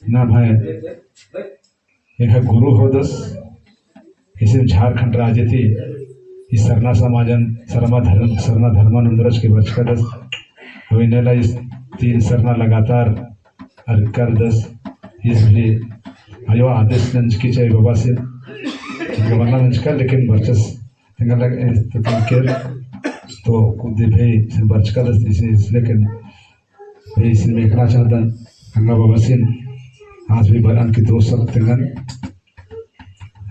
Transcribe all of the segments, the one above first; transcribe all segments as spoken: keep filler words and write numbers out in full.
ना भाई, एका गुरु होदस, इसिन झारखंड राज्य ती ई सरना समाजन, सरना धर्म, सरना धर्मन उन्दरस की बरचकादस। अभी नेला इस तीन सरना लगातार अरकरदस, इस भी आयो आदेश नंजकी चाहे बाबा से, इनका वरना नंजका, लेकिन बरचस तेंगा लग, ए, तो तेंगा केर, तो कुद्दे भाई से बरचकादस, इसे, इस, लेकिन भाई से मेखना चाहतन, गंगा बाबा सिन, आज भी बरन की दो सब तेंगन,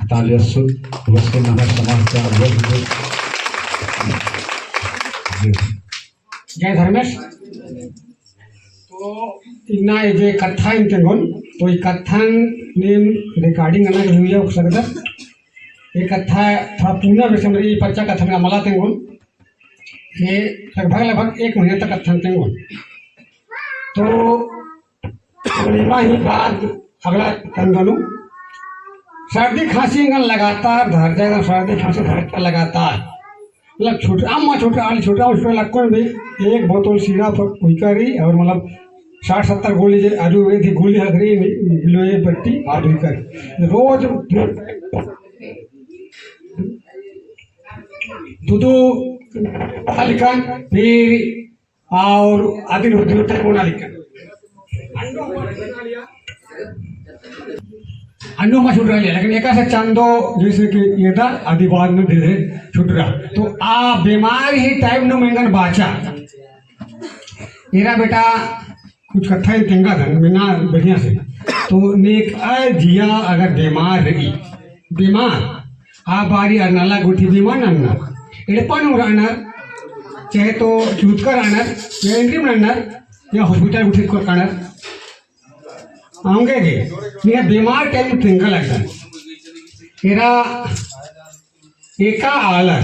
तालिया सुत, बस के नमः समाज का, बस के। जय धर्मेश। तो इन्ना ये जे कत्था इन तेंगोन, तो ई कत्थन नीम recording नना के हुई हो सकता। ये कत्था थोड़ा पूना बेसमरी पच्चा कत्थन का मला तेंगोन। ये लगभग, लगभग एक महीना तक कत्थन तेंगोन। तो पूर्णिमा ही बाद अगला तेंगोन। सर्दी खांसी एंगन लगातार धरता, सर्दी खांसी धरता लगातार। मतलब छुटरा, अम्मा छुटरा, आली छुटरा, उसमें लक्कन भी एक बोतल syrup हुई करी और मतलब साठ सत्तर गोली जे आयुर्वेद की गोली हकरी, लोहे पट्टी, आद हुई करी। रोज दो दो लिखन, फिर और अदिन हुद्दे कोना लिखन। अन्नु मा छुटरा लिया, लेकिन एका से चंदो जैसे कि ये था, अदि बाद में धीरे धीरे छुटरा। तो आ बीमार ही time नू मेंगन बाचा। एरा बेटा कुछ कत्था ही तेंगा था, मेना बढ़िया से। तो नेकआ जिया अगर बीमार रही, बीमार, आ बारी अरनला गुट्ठी बीमार नन्ना। एड़पा नू रअनर, चाहे तो चूतकर रअनर, या एन्नेम रअनर, या hospital गुट्ठी को रअनर। औंगे गे, इन्ना बीमार time तेंगा लगदन। एरा एका आलर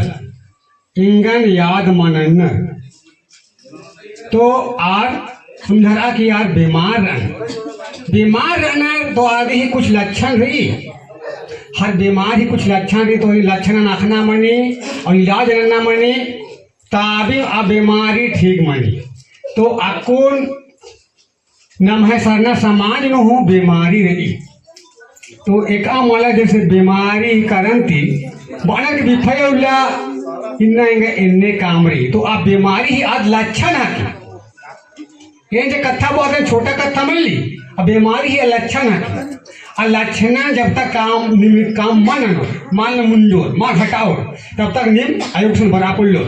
एंगन याद मनन। तो आर समझरआ कि आर बीमार रअनर। बीमार रअनर तो आर ही कुछ लक्षण रई। हर बीमार ही कुछ लक्षण रई, तो ई लक्षणन अख़ना मनी और इलाज नन्ना मनी, तबे आ बीमारी ठीक मनी। तो अक्कुन नम्है सरना समाज नू हूँ बीमारी रई। तो एका मला जैसे बीमारी करन ती बअनर कि बिफय उल्ला इन्ना एंगा एन्ने काम रई। तो आ बीमारी ही आद लक्षण हकी। एन जे कत्था बअदन छोटा कत्था मल्ली, आ बीमारी ही आ लक्षण हकी। आ लक्षण जब तक काम निमित्त काम मल ननोर, मल मुंजोर, मल हटाओर, तब तक नीम आयो गुसन बरआ पोल्लोर।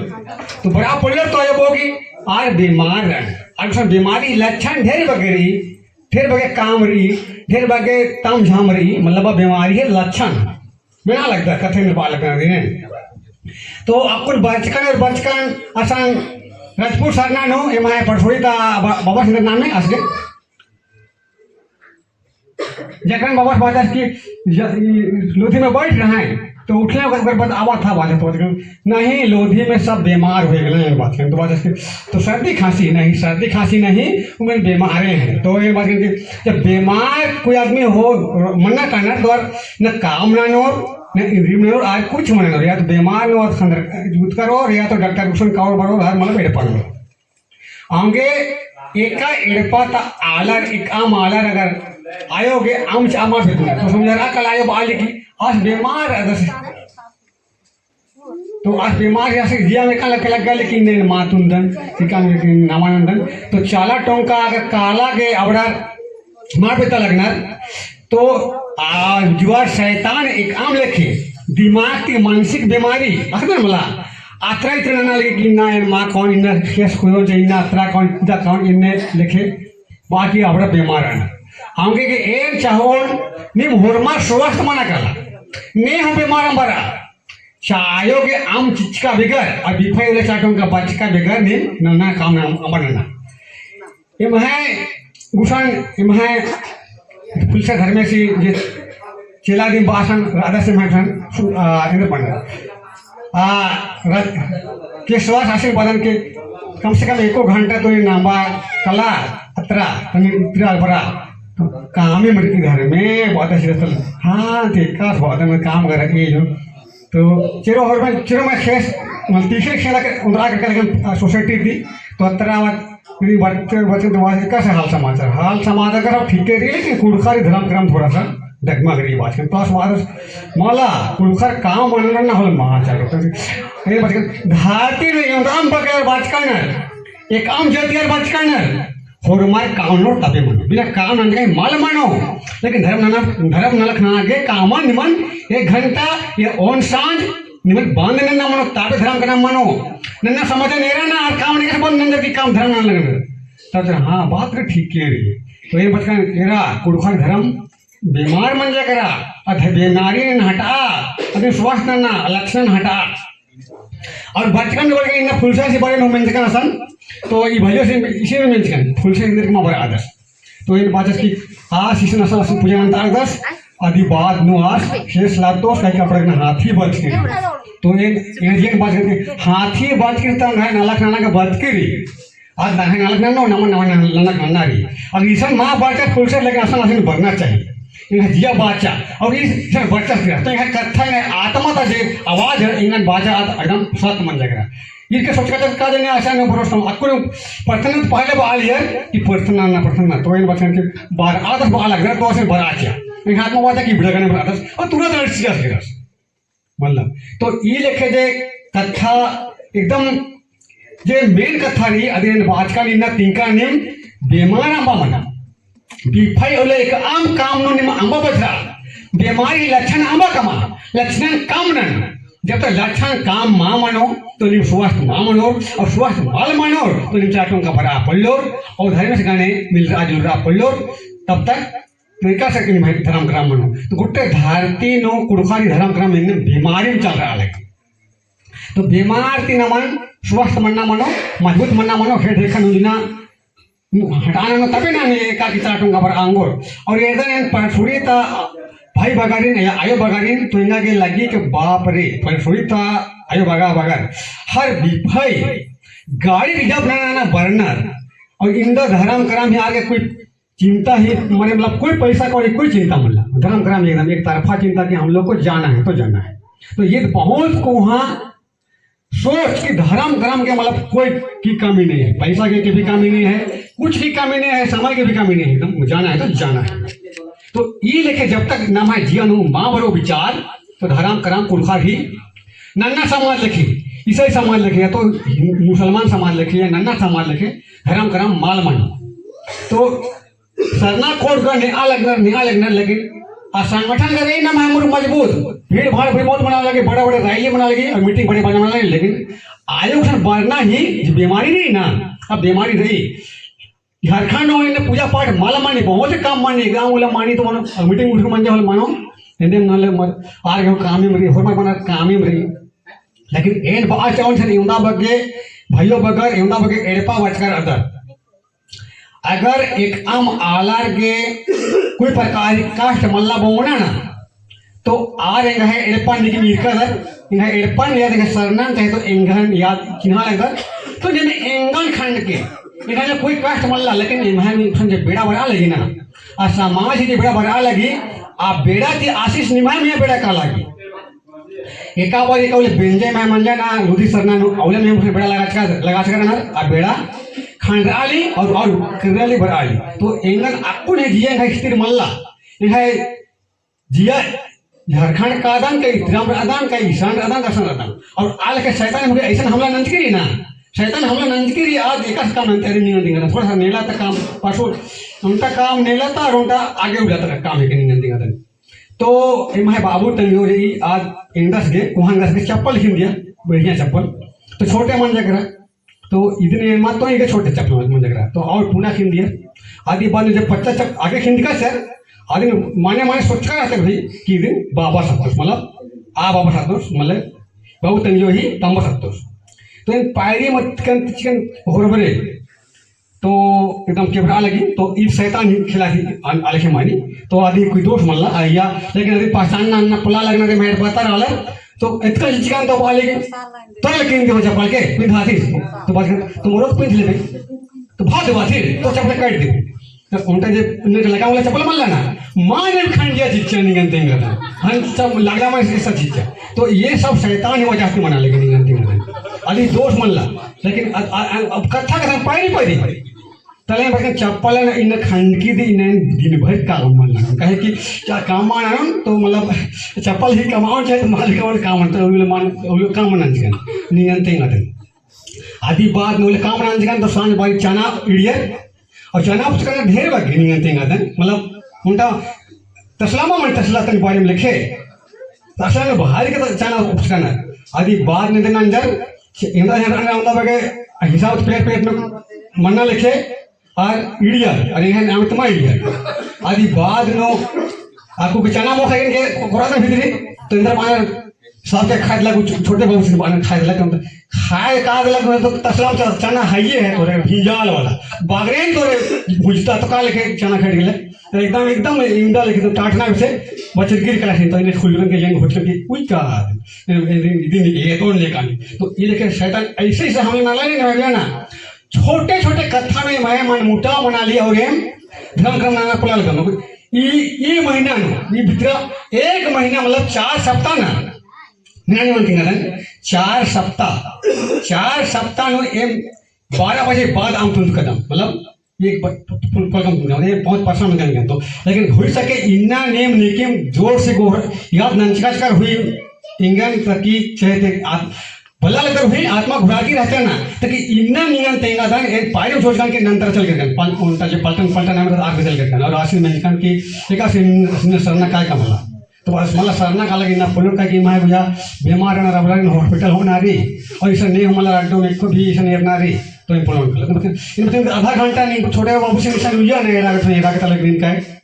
तो बरआ पोल्लोर तो आयो बओगी आर बीमार रअनर। अक्सर बीमारी लक्षण ढेर बग्गे रई, ढेर बग्गे काम रई, ढेर बग्गे तामझाम रई, मतलब बीमारी ही लक्षण। मेना लगदस, कत्थे में बआ लगदन रई ने। तो अक्कुन बरचकन और बरचकन असन राजपुर सरना नू एम्है पड़सोड़ी ता बा-, बाबस एन्देर नामे असगे। जखन बाबस बाचस कि ज-, ई लोधी में बैठ रहा है, तो उठले ओकर बाद आवा था बाचस, तो बाचस कि नहीं, लोधी में सब बीमार हो गए हैं, बाचस कि, तो सर्दी खांसी नहीं, सर्दी खांसी नहीं, उमेन बीमारे हैं। तो ये बाचस कि जब बीमार कोई आदमी हो, मन्ना कानर, तो न काम ननोर, न इन्द्रिम ननोर, आर कुछ मल ननोर, या तो बीमार ननोर, खंदर जूत करोर, या तो डॉक्टर गुसन काओर बरोर, हर मतलब एड़पा ननोर। औंगे एका एड़पा ता आलर, एकअम आलर अगर आयो गे अमच अमा बेद्दनर, तो समझरआ कला आयो बआ लगी, आस बीमार रअदस। तो आस बीमार ही आस जिया में एका लग्गा लग्गा, लेकिन ने मातुन दन, एका लेकिन नमन दन। तो चाला टोंका अगर काला गे अबड़ार मार बेद्दा लगनर, तो आ जुआर शैतान एकअम लेखे दिमाग ती मानसिक बीमारी अख़दन मला, अतरा इतरा नना लगी कि इन्ना एन मा कौन, इन्ना केस कोयो जे, इन्ना अतरा कौन, इदा कौन, इन्ने लेखे बाकी अबड़ा बीमार रअनर। औंगे गे एन चाहोन नीम होरमा स्वस्थ मना काला, ने हूँ बीमार अम्बरा, चायो गे अम चिचका बेगर, और बिफाई उल्ला चाटों का बचका बेगर नीम नन्ना काम अम्बा नन्ना। एम्है गुसन, एम्है पुलिस धर्मेसी जे चेला दिम बासन राधा से एम्है गुसन सु-, आ, एन्देर बअनर। आ, रा-, के स्वास आसिन बअदन के कम से कम एको घंटा तो नीन अम्बा कला अतरा, तनी इतरा बरा। तो कामे मरकी धर्मे बअदस रतल। हाँ, ते कास बअदन काम कर ए जो। तो चेरो होरमा, चेरो मा खेस, मतलब तीसरे खेला के उन्दरा करके लेकिन, आ, society ती। तो अतरा इदी बचकन, बचकन तो बात एकासे हाल समाचार, हाल समाचार का सब ठीके रई, लेकिन कुँड़ुख़र धरम करम थोड़ा सा डगमग रई बाचकन। तो आस बात मला कुँड़ुख़र काम मनना ना होले मल चालो। तो ए बचकन धरती नू एवंदम बगर बाचकन, एकअम जतियर बाचकन, होरमर काम ननोर तबे मनो। बिना काम नंजका मल मनो। लेकिन धरम नना, धरम नलख नना गे कामन निमन एक घंटा या ओन सांझ निमन बंद नन्ना मनो, तबे धरम करना मनो। नन्ना समाज नेरा ना, आर काम नंजका बंद नंजर की काम धरम नना लगनर। तब तो हाँ, बात तो ठीके रई। तो ए बचकन एरा कुँड़ुख़र धरम बेमार मंजा केरा, अद बेमारी नू हटा, अद स्वस्थ नन्ना, लक्षण हटा। और बचकन बरगे इन्ना फुलसा से बरे नू मेंजकन असन, तो ई भइयो से इसे में मेंजकन, फुलसा से इन्ना मा बरआ आदस। तो एन बाचस कि आस इसन असन असन पूजा नन्ता आदस, अदी बाद नू आस शेष लागतोस, काहे कि अपना हाथी बरचकी। तो एन, एन जे बाचस कि हाथी बरचकी तो नंग्है नलख नना गे बरचकी रई। आद नंग्है नलख नन्नो, नमन नमन नलख नन्ना रई। अगर इसन मा बरचस फुलसा लेकिन असन असन बरना चाहिए। एंग्है जिया बाचा, और इसन बरचस केरा। तो एंग्है कत्था, एंग्है आत्मा ता जे आवाज है, एंगन बाचा आद एकदम सत मंजा केरा। इरके सोचका चल का जने आशा ने भरोसा, अक्कुन प्रार्थना तो पहले बआ लियर कि प्रार्थना ना, प्रार्थना। तो एन बचकन के बरआ आदस बआ लगनर, तो असन बरआ चिआ। एंग्है आत्मा बाचा कि बिड़ा गने बरआ आदस, और तुरंत रट चिआ केरस। मतलब, तो ई लेखे जे कत्था एकदम जे main कत्था रई, अदिन बाचकन इन्ना तिंका नीम बेमार अम्बा मना। बिफई होले एकअम काम नू नीम अम्बा बछरा। बेमारी लक्षण अम्बा कमआ, लक्षणन कम नन। जब तक लक्षण कम मा मनो, तो नीम स्वस्थ मा मनोर, और स्वस्थ मल मनोर, तो नीम चार टोंका बरआ पोल्लोर, और धर्मेस गने मिलरआ जुलरआ पोल्लोर, तब तक तो एका से कि निम्है धरम करम मनो। तो गोट्टे धरती नू कुँड़ुख़र धरम करम एन्ने बेमारी में चलरआ लगी। तो बेमार ती नमन स्वस्थ मन्ना मनो, मजबूत मन्ना मनो, हेड रेखा नू इन्ना हटाना मनो, तबे ना ने एका की चार टोंका बरआ ओंगोर। और एदन एन पढ़सुड़ी ता भाई बगारिन या आयो बगारिन तो एंगा गे लगी कि बाप रे, पढ़सुड़ी ता आयो बगा बगर हर बिफई गाड़ी reserve नना ना बरनर। और इन्दा धरम करम ही आगे कोई चिंता ही, माने मतलब कोई पैसा कौड़ी कोई चिंता मल्ला, धरम करम एकदम एक तरफा चिंता कि हम लोग को जाना है तो जाना है। तो ये तो बहुत कोहाँ सोच कि धरम करम के मतलब कोई की कमी नहीं है, पैसा की, की भी कमी नहीं है, कुछ की कमी नहीं है, समय की भी कमी नहीं है, एकदम जाना है तो जाना है। तो ई लेखे जब तक नम्है जिया नू मा बरो विचार, तो धरम करम कुँड़ुख़र ही नन्ना समाज लेखे, ईसाई समाज लेखे, या तो हिन-, मुसलमान समाज लेखे, या नन्ना समाज लेखे, धरम करम मल मनो। तो सरना code गा नेआ लगनर, नेआ लगनर, लेकिन आ संगठन गा रई ना, मामूर मजबूत, भीड़ भाड़ भी बहुत मना लगी, बड़ा बड़ा rally मना लगी और meeting बड़े बड़ा मना लगी, लेकिन आयो सन बरना ही जे बेमारी रई ना, अब बेमारी रई। झारखंड नू एन्ने पूजा पाठ मल मानी, बहुत कम मानी, गाँव वाला मानी तो मनो, meeting उठिंग मंजा होले मनो, एन्ने नले मर, आर गे कामे मरी, होरमा बना कामे मरी। लेकिन एन बआ चाहन सन एवंदा बग्गे, भइयो बगर, एवंदा बग्गे एड़पा बचकर अदर। अगर एकअम आलर गे कोई प्रकार की कष्ट मल्ला बोना ना, तो आर एंग्है एड़पन निकिम इरकदर, एंग्है एड़पन याद एंग्है सरनन चाहे तो एंगन याद चिन्हा लगदर, तो जब एंगन खंड के, एंग्है कोई कष्ट मल्ला, लेकिन एंग्है में खंड बेड़ा बरआ लगी ना, आ समाज ही जे बेड़ा बरआ लगी, आ बेड़ा ती आशीष निम्है में बेड़ा का लगी। एका बार एका उले बेंजे में मंजा ना, लुधी सरना नू, अउले में बेड़ा लगाचका, लगाचका ना, आ बेड़ा खंडरआ लगी और, और किर्रआ लगी बरआ लगी। तो एंगन अक्कुन है जिया एंग्है स्थिर मल्ला, एंग्है जिया झारखंड कादन का, इतराम रअदन का, ईशान रअदन का, असन रअदन। और आल के शैतान मुझे ऐसन हमला नंजकी रई ना, शैतान हमला नंजकी रई, आज एकासे काम नंजकी रई, निंगन तिंगन, थोड़ा सा नेला ता काम, परसों ओन्टा काम नेला ता, और ओन्टा आगे उला ता काम है के निंगन तिंगन। तो एम्है बाबू तंग्यो रई, आज एंगस गे, कोहाँ एंगस गे चप्पल खिंदिया, बढ़िया चप्पल। तो छोटे मंजा केरा, तो इदिन एमा तो इगे छोटे चप्पल मंजा केरा। तो और पुना खिंदिया। अदी बाद में जब पच्चा चप-, आगे खिंदका सर, अदी माने, माने सोचका रहता भाई कि इदिन बाबा सत्तोस, मतलब, आ बाबा सत्तोस, मतलब, बाबू तंग्यो ही तम्बा सत्तोस। तो एन पायरी मत कन तिचकन होरबरे। तो एकदम केबड़ा लगी, तो ईद शैतान ही खिलाफ ही आन-, आले के मानी। तो अदी कोई दोष मल्ला, आइया, लेकिन अदी पहचान ना, ना पला लगना रे, मैं बता रहा है। तो इतका चिचकान तो वाले के, तो लेकिन दे हो चप्पल के, पिंधा थी। तो बात कर, तुम रोज पिंध लेबे। तो भाग दे बात ही, तो चप्पल काट दे। तो ओन्टा जे ने लगा वाला चप्पल मल्ला ना, माने खंडिया चिच्चा निंगन तेंगा था। हम सब लगला में इसका चिच्चा। तो ये सब शैतान ही वजह से मना लेकिन निंगन तेंगा था। अदी दोष मल्ला। लेकिन अ-, अ-, अ-, अब कत्था कत्था पायरी पायरी। तले बरकन चप्पल न इन्ना खंडकी दी इन्ना दिन भर काम मना। काहे कि चा-, काम मना तो मतलब चप्पल ही कमाओ चाहे तो मालिक और काम मना, तो उल्ले मान, उल्ले काम मना जिकन। निंगन तेंगा दन। अदी बाद नू उल्ले काम मना जिकन तो सांझ बारी चना इड़ियर और चना उपचकन ढेर बग्गे निंगन तेंगा दन। मतलब, उन्टा तसला मा मन तसला तन बारे में लिखे। तसला में भारी का चना उपचकन। अदी बाद में दिन अंजर, इंदा अंजर उन्दा बग्गे हिसाब पेट पेट में मन्ना लिखे, और इड़िया, और इन्हें नाम तमा इड़िया। अदी बाद नू, आकु के चना मोखा इनके कोराता भीतरी, तो इंदा मार सबके खाए लगा, छो-, छोटे बाबू से बाने खाए लगा, तो खाए का लगा, तो तसला में चना है ये है, तोरे भिंजाल वाला। बागरेन तोरे भुजता, तो का लेके चना खाए गेले? तो एकदम, एकदम इंदा लेके तो टाटना से बचर गिर कला है, तो इन्हें खुलबन के यंग होटल की कोई का, ए, ए, ए, ए, ए, तो लेकानी। तो ये लेके शैतान ऐसे ऐसे हमें ना लगे ना, ना। छोटे छोटे कत्था में मैं मन मुटाव मना लिया और एम धर्म कर्म नना पोल्ला लगन। ई, ई महीना नू, ई भितरा एक महीना मतलब चार सप्ताह ना, नानी मन तिंगा दन, चार सप्ताह, चार सप्ताह नू एम बारह बजे बाद आम तुंत कदम, मतलब एक ब-, प-, प-, पलकम तुंत कदम, ये बहुत परेशान हो जाएंगे तो। लेकिन हो सके इन्ना नेम नेकेम जोर से गोहर, याद नंचका चकर हुई, इंगन तकी चहते आत-, भला लगदर हुई आत्मा घुराकी रहते ना, ताकि इन्ना नियन तेंगा दान, एक पायरो जोड़कान के नंतर चल करकन, पल-, उन्टा जो पलटन, पलटन नाम रहता आगे चल करकन, और आसिन में निकान की, एक आसिन, आसिन सरना काय का मला। तो बस मला सरना का लगे ना पोलन का कि माय बुझा, बीमार रहना रबड़ा ने hospital होना री, और इसे नहीं मला अड्डो में को भी इसे नहीं रहना री, तो ये पोलन कर। तो मतलब, इन मतलब आधा घंटा नहीं, छोटे बाबू से निशान हुआ नहीं, रागत नहीं, रागत अलग दिन का है।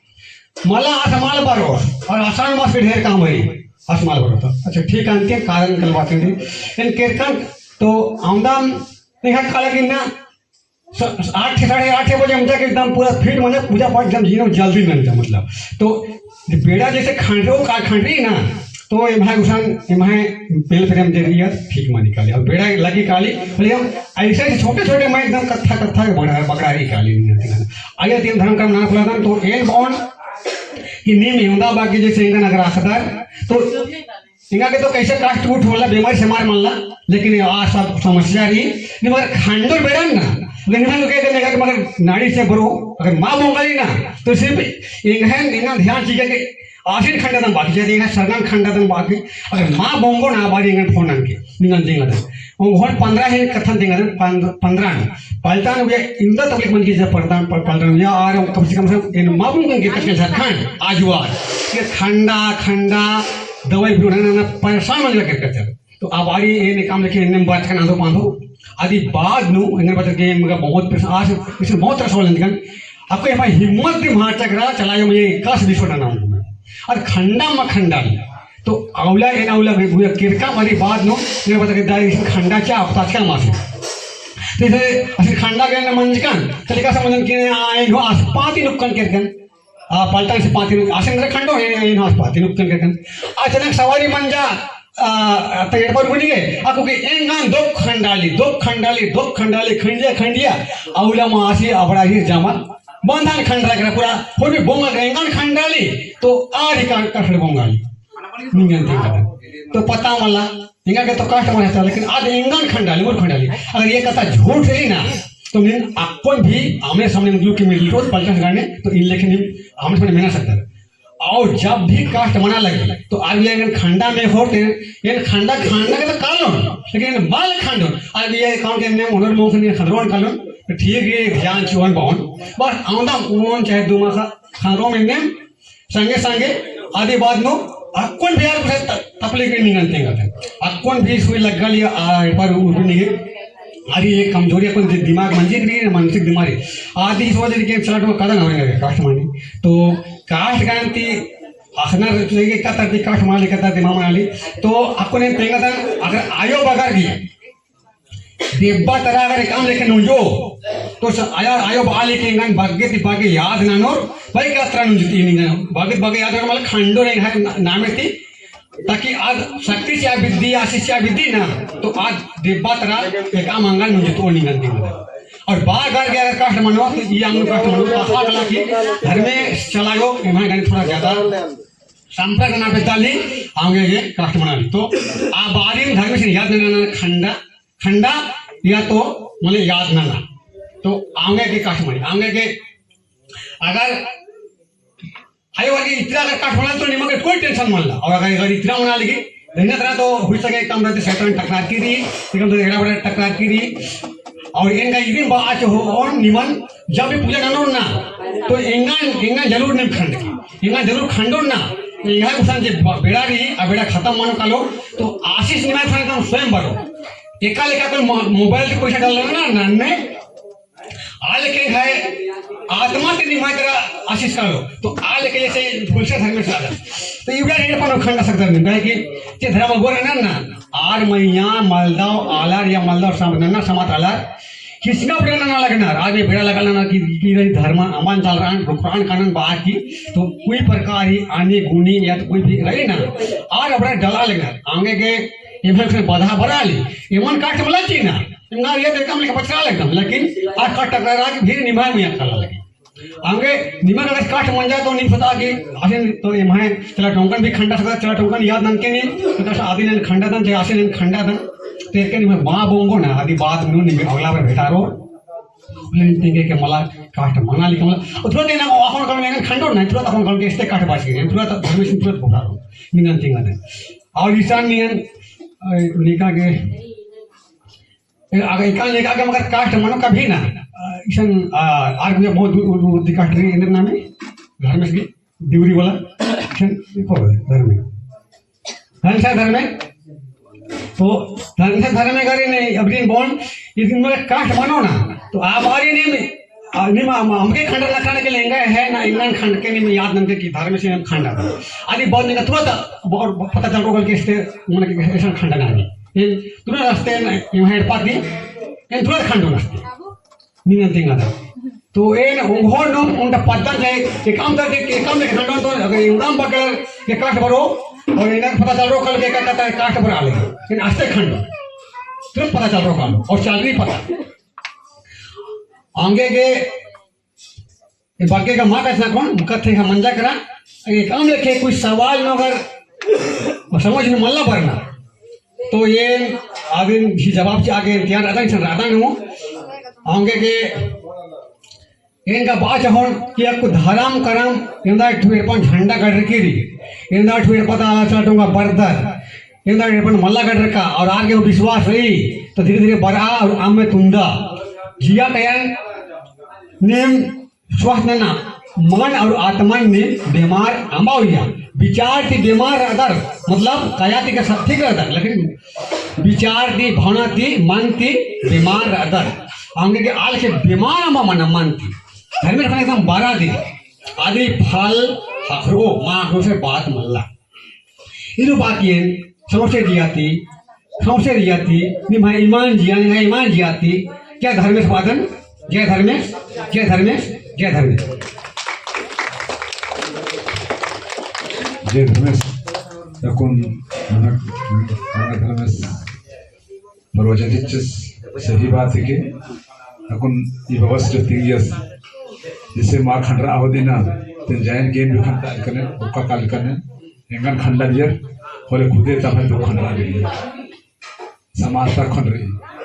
मला असमाल बरो, और आषाढ़ मास के ढेर काम है, असमाल बरो तो। अच्छा, ठीक है, अंतिम कारण कल बात है। इन केरकन तो आमदाम निहा काला कि ना, स-, आठ, साढ़े आठ बजे हम जाके एकदम पूरा fit, मतलब पूजा पाठ एकदम जीनो जल्दी बन जा, मतलब। तो बेड़ा जैसे खंडो का खंडी ना, तो एम्हाय गुसान, एम्हाय पेल प्रेम दे रही है, ठीक मानी काली। और बेड़ा लगी काली, बोले हम ऐसे ऐसे छोटे छोटे मैं एकदम कत्था कत्था के बड़ा, बकरारी काली नहीं आती है। आइए तीन धर्म का नाम पुराना, तो एन बॉन कि नीम हिंदा बाकी जैसे इंगन अगर आखदार, तो इंगा के तो कैसे कास्ट उठ होला, बीमारी से मार मल्ला, लेकिन ये आ सब समस्या रही, निमर खंडो बेड़न ना, लेकिन हम कहते हैं, अगर मगर नाड़ी से बरो, अगर माँ बोंगाली ना, तो सिर्फ इंगन, इंगन ध्यान चीज़ के आसिन खंडा दन बाकी, जैसे यहाँ सरगन खंडा दन बाकी, अगर माँ बोंगो ना बारी इंगन फोन आनके, निंगन देंगा दन। और घर पन्द्रह है, कथन देंगा दन, पन्द्रह, पन्द्रह ना। पलटन हुआ, इंदा तकलीफ मन की जब पलटन, पल-, पलटन हुआ, और कम से कम से इन माँ बोंगो के कथन झारखंड, आजुआर। ये खंडा, खंडा, दवाई भी उन्होंने ना परेशान मन लगे करते हैं। तो आ बारी एन काम लेके एन्ने बात करना दो पांदो। अदी बाद नू एन्ने बात के मगा बहुत प्रश्न, आज इसमें बहुत तरह सवाल निकल। आपको ये भाई हिम्मत दी मार चकरा चला जो मुझे एकास विश्व ना नाम में। और खंडा मा खंडाली। तो अउला एन अउला भी बुआ किरका मारी बाद नू एन्ने बात के दाई खंडा क्या आप तात्या मासी। तो इसे असी खंडा के ना मंजकन, चलिका समझन के आए हो आसपाती नुक्कन केरकन। आ, पलटन से पाती नुक-, आसेंद्र खंडो है, है, है, पाती नुक्कन केरकन। अचानक सवारी मंजा, आ, आ, तो एड़पा रुकनी है। आ, क्योंकि एंगान दो खंडाली, दो खंडाली, दो खंडाली, खंडिया, खंडिया, अउला मा आसी अबड़ा ही जामा, बंधन खंडा करा पूरा, हो भी बोंगा एंगान खंडाली, तो आ री का-, कठड़ बोंगाली। निंगन ती करा। तो पता मला, एंगा के तो कास्ट मना था, लेकिन आद एंगन खंडाली, मोर खंडाली। अगर ये कथा झूठ रही ना, तो नीन अक्कुन भी आमने सामने मतलब कि मिल तो पलटन गाने, तो इन लेखे नीन आमने सामने मेना सकता है। और जब भी कास्ट मना लगे, तो आर भी एंगन खंडा में होते, एन खंडा खंडा के तो कालो, लेकिन एन माल खंडो, आर भी ये काम के ने मनोर मोख ने खंडरोन कालो, तो ठीक है, ध्यान चुवन बावन, बस आमदा उन चाहे दो मासा खंडरो में ने संगे संगे आदि बाद नू अक्कुन भी यार कुछ त-, तकलीफ नहीं निकलते हैं। अक्कुन भी सुई लग गली आ, पर उठ नहीं है। अरे ये कमजोरी अक्कुन दि-, दिमाग मंजिक रही है, मानसिक बीमारी। आदि इस वजह के चला तो कदम हो रही है कास्ट मानी। तो कास्ट गान ती अखना रही है, कतर ती कास्ट माली, कतर ती मामा माली। तो अक्कुन तेंगा था, अगर आयो बगर भी देब्बा तरा अगर एकअम लेके नुंजो, तो स-, आया, आयो बाले के एंगन बग्गे ती बग्गे याद ननोर, भाई का तरा नुंजती निंगन, बग्गे ती बग्गे याद ननोर, मतलब खंडो रे है ना-, नामे ती, ताकि आद शक्ति से बिद्दी, आशीष से बिद्दी ना, तो आद देब्बा तरा एकअम अंगन नुंजतो निंगन ती। और बार बार के अगर कास्ट मनो, तो ये अंगन कास्ट मनो, तो आशा कला की घर में चलायो, एम्है गने थोड़ा ज्यादा संपर्क ना बेताली, आगे ये कास्ट मना ली। तो आ बारी में धर्मेस याद नना खंडा, खंडा या तो मने याद नना। तो औंगे गे कास्ट मनी, औंगे गे अगर आयो वाली इतना अगर कास्ट मना तो निमा गे कोई tension मल्ला। और अगर, अगर इतना मना लगी, इतना तरह तो हुई सके कम रहते शैतान टकरार की रही, लेकिन तो एड़ा बड़ा टकरार की रही। और इनका इदिन बाच हो और निमन जब भी पूजा ननोर ना, तो एंगन, एंगन जरूर निम खंड की। एंगन जरूर खंडोर ना, एंगन उसन जे ब-, बेड़ा रही, आ बेड़ा खतम मनो कालो, तो आशीष निमा थाने तुम स्वयं बरो। एका लेखा कोई मो-, मोबाइल के पैसा डालना ना, नन्ने, आ लेखे है, आत्मा के निमा तरह आशीष कालो, तो आ लेखे जैसे फुलसा धर्मेस आदर। तो इबड़ा रेड पनो खंडा सकता नहीं, काहे कि जे धर्म गोर ना ना, आर मइय्याँ मलदव आलर या मलदव सम-, नन्ना समात आलर, किसना बेड़ा नना लगनर, आगे बेड़ा लगा लगनर कि, कि रही धर्म अमन चाल रहन, रुकरान कानन बाकी, तो कोई प्रकार ही आनी गुनी या तो कोई भी रही ना, आर अबड़ा डला लगनर, औंगे गे एमन से बधा बरा ली, एमन कास्ट मला चीना, एमन ये तो काम लेके बचरा लगनर, लेकिन आर कास्ट टकरार की भीड़ निमा में अकला लगी। औंगे निमा अगर कास्ट मंजा तो नीम सोचा कि आसिन तो एम्है चला टोंकन भी खंडा सकता, चला टोंकन याद ननके नीम, तो कस आदिन खंडादन, जे आसिन खंडादन, तो एरके निमा बा बोंगो ना, आदि बात नू नीम अगला बार भेटारो, लेकिन तिंगे के मला कास्ट मना लिखा मला, उतरो देना अख़ोन कल में खंडो ना, उतरो अख़ोन कल के इस्ते कास्ट बाच के, उतरो तो धर्मेस उतरो बोलारो, निंगन तिंगन। और इसन नियन, अ, निका के ए, अगर एका लेखा के मगर कास्ट मनो कभी ना, अ, इसन, अ, आर भी बहुत दूर, दूर, दूर दी कास्ट रही, एन्देर नामे, धर्मेस की, दिवरी वाला, इसन, देखो, धर्मे। धर्मेस धर्मे, तो धर्मेस धर्मे करी नहीं, अब दिन बोन, इदिन मगर कास्ट मनो ना, तो आ बारी नहीं, आ, निम, अम-, अमके खंडन नखन के लेंगे है ना, एंगन खंड के निम याद ननके कि धर्मेस एंगन खंडा। आदि बहुत निंगा तुरंत ब-, पता चल रोगल के इस्ते, मने कि इसन खंडा ना आदि। एन तुरंत रस्ते न, एम्है एड़पा ती, एन तुरंत खंडो नस्ते। निंगन तिंगा दा। तो एन उंगोन नम उंटा पद्दन जाए, एकम करके, एकम लेके खंडन तो, अगर उड़ाम बगल के कास्ट बरो, और एंगन पता चल रोगल के का कहता है कास्ट बरा ले। एन आस्ते खंडो। तुरंत पता चल रोगल, और चल रही पता। औंगे गे, ए बाकी का मा कहना कौन, कत्थे का मंजा करा, एकम लेखे कोई सवाल नू अगर समझ में मल्ला बरना, तो ये आदिन ही जवाब चे आगे तैयार रहता, इंसान रहता नू, औंगे गे, एन का बात होन कि अक्कु धरम करम, एन्दा एक ठो एड़पन झंडा गड़रकी रई, एन्दा एक ठो एड़पा ता चार टोंका बरदर, एन्दा एड़पन मल्ला गड़रका, और आर गे विश्वास रई, तो धीरे धीरे बरआ और अम्म तुंदा। जिया कयन, नीम स्वस्थ नना, मन और आत्मन नीम बेमार अम्बा उइया। विचार ती बेमार रअदर, मतलब काया ती का सब ठीक रअदर, लेकिन विचार ती, भावना ती, मन ती बेमार रअदर। औंगे गे आल के बेमार अम्बा मना मन ती। धर्मेस ख़ने एकदम बरा दी। आदि फल ख़क्खरओ, मा ख़क्खरओ से बात मल्ला। इनु बाकी एन सौंसे जिया ती, सौंसे जिया ती, निम्है ईमान जिया, निम्है ईमान जिया ती, जय धर्मेस बअदन, जय धर्मेस, जय धर्मेस, जय धर्मेस। जय धर्मेस, अक्कुन मनक, मनक धर्मेस। प्रवचन चिच्चस सही बात है के अक्कुन ई बबस जो तिंगियस, जैसे मा खंडरा आहो दिना, तेन जायन गेन भी खंडा कने, ओका काल कने, एंगन खंडा लियर, होले खुदे तब है तो खंडरा लियर। समाज तक खंड रही।